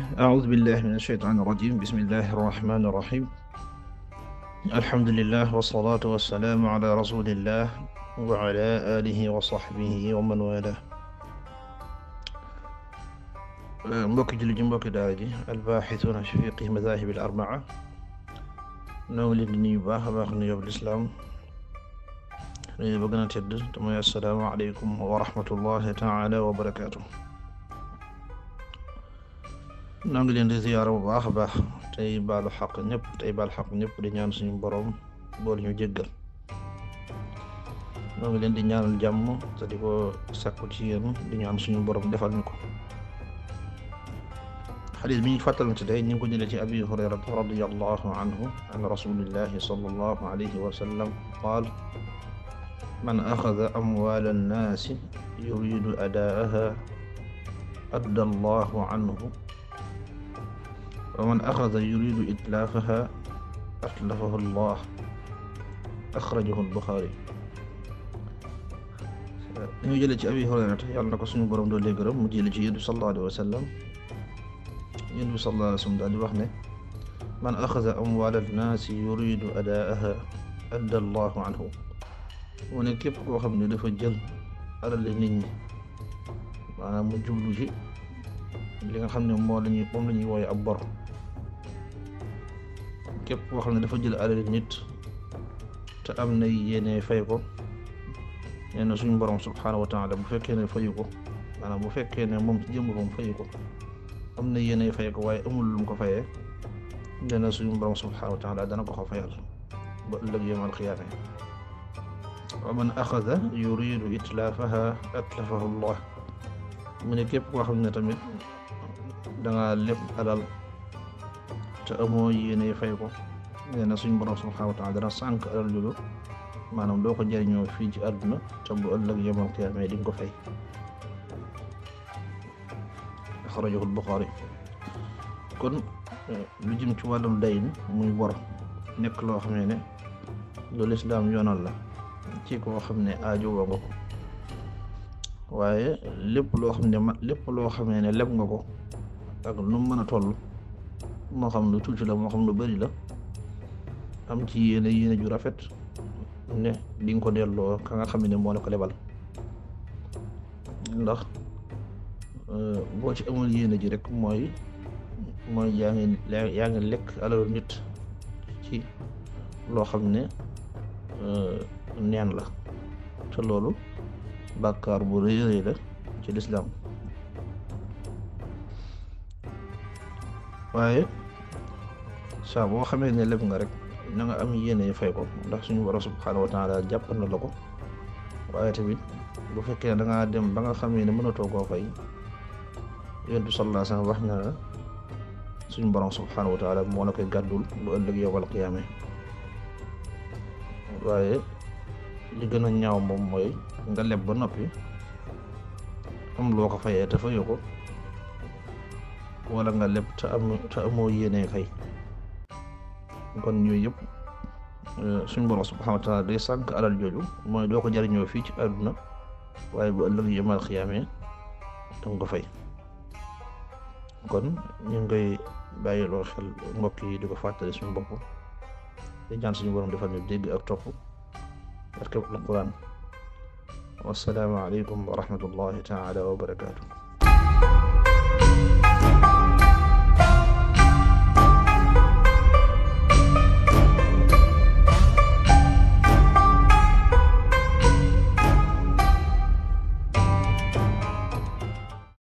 أعوذ بالله من الشيطان الرجيم بسم الله الرحمن الرحيم الحمد لله والصلاة والسلام على رسول الله وعلى آله وصحبه ومن والاه mbokki jullit ji mbokki daara ji albaaxisuuna fi fiqhi madaahibi al-arbaa noo ngi leen di nuyu baax a baax nuyoo lislaam nuyu ba gën a tedd te mooy assalaamu aleykum wa rahmatullahi taala wa barakaatu. noo ngi leen di ziyaara bu baax a baax tey baalu xaq ñëpp di ñaan suñu boroom bool ñu jéggal. noo ngi leen di ñaanal jàmm te di ko sàkku ci yéen di ñaan suñu boroom defal ñu ko. xadis bi ñu fàttalante tey ñu ngi ko jëlee ci abi hurayrata radiyallahu anhu an rasulillahi sallallahu alayhi wa sallam qaal man axada amwaala annaasi yuridu adaaha adda allahu anhu wa man axada yuridu itlaafaha atlafahu allah axrajahu albuxaari. ñu jëlee ci abi hurayrata yàlla na ko suñu borom doole gërëm mu jëlee ci yonent bi sallallahu alayhi wa sallam yonent bi sallallahu alayhi wa sallam daal di wax ne man axada amwaala annaasi yuridu adaaha adda allahu anhu. mu ne képp koo xam ne dafa jël alal nit ñi maanaam mu jublu ci li nga xam ne moom la ñuy wooye ab bor. képp koo xam ne dafa jël alal nit te am na yéene fay ko nee na suñu borom subhaanahu wa taala bu fekkee ne fayu ko maanaam bu fekkee ne moom ci jëm boppam fayu ko am na yéene fay ko waaye amul lu mu ko fayee nee na suñu borom subhaanahu wa taala dana ko ko fayal ba ëllëg yawmal qiyaama. wa man axada yuridu itlaafaha atlafahu allah. mu ne képp koo xam ne tamit danga leb alal te amoo yéene fay ko nee na suñu borom subhaanahu wa taala dana sànk alal jooju maanaam doo ko jëriñoo fii ci àdduna te bu ëllëg yawmal qiyaama di nga ko fay. axrajahu al-Buxaari. kon lu jëm ci wàllum dayn muy bor nekk loo xam ne loolu islaam yoonal la ci koo xam ne aajowoo nga ko waaye lépp loo xam ne leb nga ko ak nu mu mën a toll moo xam lu tuuti la moo xam lu bari la am ci yéene ju rafet ne di nga ko delloo ka nga xam ne moo la ko lebal. ndax boo ci amul yéene ji rek mooy yaa ngi lekk alalu nit ci loo xam ne neen la te loolu bàkkaar bu rëy rëy la ci lislaam. waaye saa boo xamee ne leb nga rek na nga am yéene fay ko ndax suñu borom subhaanahu wa taala jàppal na la ko. waaye tamit bu fekkee da ngaa dem ba nga xamee ne mënatoo koo fay yonent bi sallallahu alayhi wa sallam wax na la suñu borom subhaanahu wa taala moo la koy gàddul bu ëllëg yawmal qiyaama. waaye li gën a ñaaw moom mooy nga leb ba noppi am loo ko fayee te fayu ko wala nga leb te amoo yéene fay. kon yooyu yëpp suñu borom subhaanahu wa taala day sànk alal jooju mooy doo ko jariñoo fii ci àdduna waaye bu ëllëg yawmal qiyaama danga ko fay. kon ñu ngi koy bàyyiloo xel mbokk yi di ko fàttali suñu bopp di ñaan suñu borom defal ñu dégg ak topp barkeb alquran. wassalaamu aleykum wa rahmatullahi taala wa barakaatu.